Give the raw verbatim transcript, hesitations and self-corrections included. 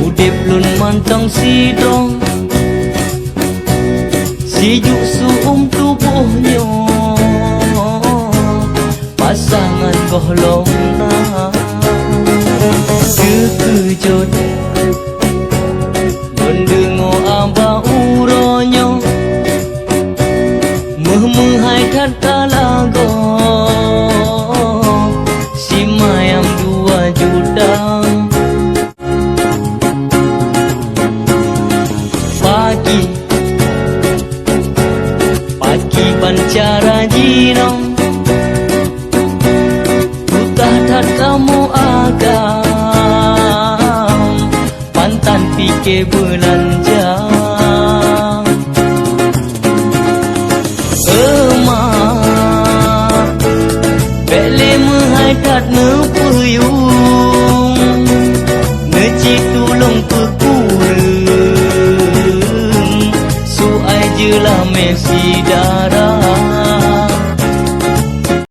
Udeb lôn mantong sidroe, sijuek su-uem tuboh nyoe, pasangan gohlom na. Teukeujot lôn deungoe aba uroe nyoe, meuh-meuhai that ka lagoe, simayam dua juta. Paki, paki ban cara jinoe, tutah that kamoe agam, pantan pike beulanja. Euma, bék lé meuhai that neupeuyueng, neuci tulông peukureueng, su ai jeulamé syedara.